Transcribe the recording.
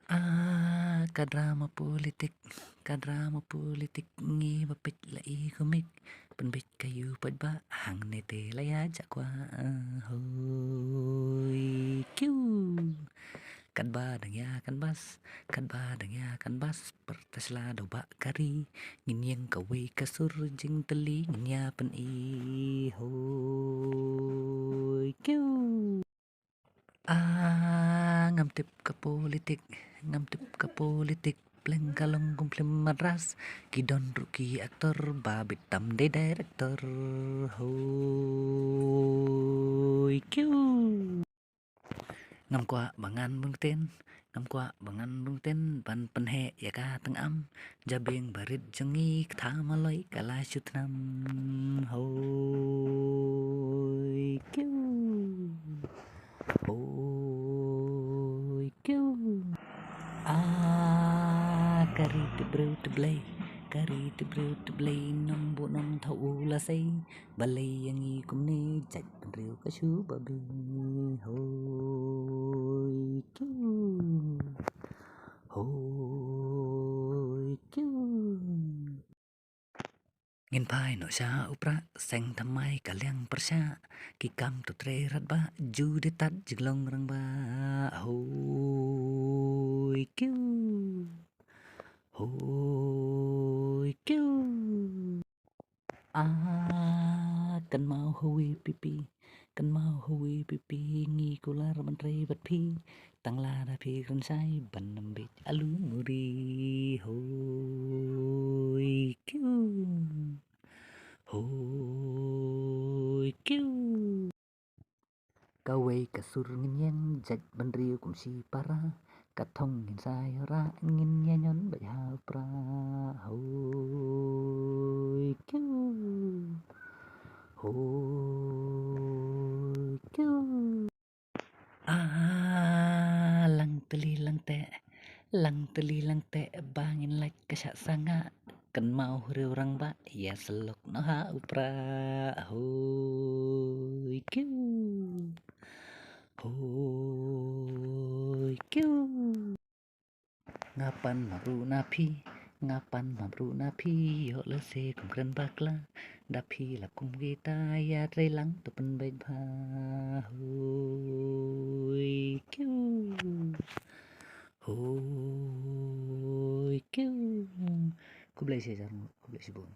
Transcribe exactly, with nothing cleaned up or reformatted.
Ah, ka drama politik, ka drama politik ngi ba peit la i kumik, pynbeit ka yu peit ba hangne te la ïa ja kwah, ah, hoi kiu. Katba dang ïa canvass, katba dang ïa canvass, pyrta sla da u Bah Kari, ngin ïeng kawei ka sur jingtylli, ngin ïa pyni hoi kiu. Ah, ngam tip ka politik, ngam tip ka politik, pleng ka long kum film Madras, ki don ruh ki actor, ba bit tam dei director, hoi kiu. Ngam kwah ba ngan bun ktien, ngam kwah ba ngan bun ktien, ban pynheh ïa ka tang am, jabieng barit jong ngi, ktha maloi ka la shu thnam, hoi kiu. Hoi kiu. Ah, ka ri te briew te Blei, ka ri te briew te Blei, nong buh nong thaw u la sei, balei ïa ngi kumne, jait bynriew ka shu babe, hoi kiu. Hoi kiu. Ngin phai noh sha u Prah, seng thymmai ka liang pyrshah, ki kam to trei rat ba, ju dei tad jinglong rangbah, hoi kiu. Hoi kiu. Ah, kynmaw hoi pipi, kynmaw hoi pipi, ngi kular ban trei bad phi, tang lada phi kren shai ban ym bit alu muri, hoi kiu. Hoi kiu. Kawei ka sur ngin ïeng, jait bynriew kum shi para, ka thong ngin sa ïoh rah, ngin ïa ñion beit ha u Prah, hoi kiu. Hoi kiu. Ah, lang tylli lang teh, lang tylli lang teh, ba ngin lait ka shah sangah, kynmaw u riew rangbah, ïa syllok noh ha u Prah, hoi kiu. Hoi kiu. Nga pan map ruh na phi, nga pan map ruh na phi, ïoh lehse kum kren bakla, da phi lap kum kita, ïa trei lang to pynbeit bha, hoi kiu. Hoi kiu. Khublei shibun, khublei shibun.